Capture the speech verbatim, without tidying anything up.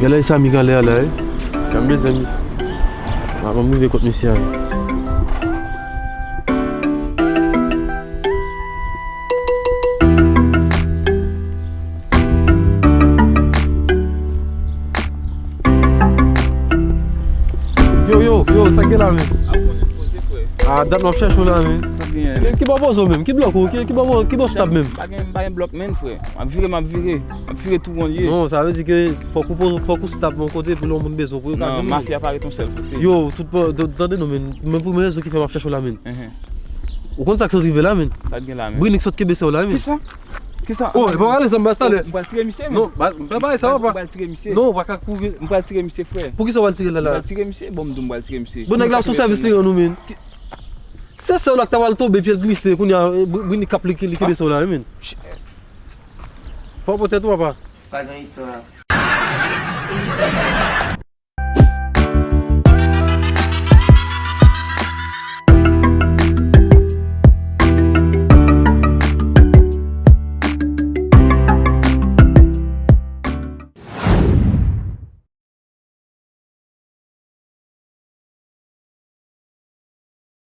Gade sa, mi gale a la, wi. Kanpe, zanmi. Avan m rive kot misye a. Yo, yo, yo, sa k gen la, men? A, dat m ap chèche w la, men. Sa k gen? Ki, ki bò poze w menm? Ki blòk ou? Ki, ki bò, ki bò stop menm? Pa gen, pa gen blòk, men, frè. M ap vire, m ap vire. M ap vire tou won lye. Non, sa vle di ke fòk ou poze, fòk ou stop yon kote pou lè yon moun bezwen w pou yo ka vini. Non, mafya pa ret yon sèl kote. Yo, tout pa, t-, tande non, men. Men pou mwen rezon ki fè m ap chèche w la, men. Enhen. Ou konn sa k sot rive la, men? Sa k gen la, men? Brinik sot kenbe sè w la, wi, men. Kisa? Kisa? Oh, e pa pale sa, m baz talè. M pral tire misye, men. Non, m pa pale sa, papa. M pral tire misye. Non, ou pa ka kouri. M pral tire misye, frè. Poukisa w pral tire l la, la? M pral tire misye. Bon, m di w m pral tire misye. Bon, nèg la sou sèvis li rann ou, men. Se sè w la k ta pral tonbe, pye l glise, kounye a, Brinik k ap li, li kenbe sè w la, wi, men. Fò w pran tèt ou, papa. Pa gen istwa.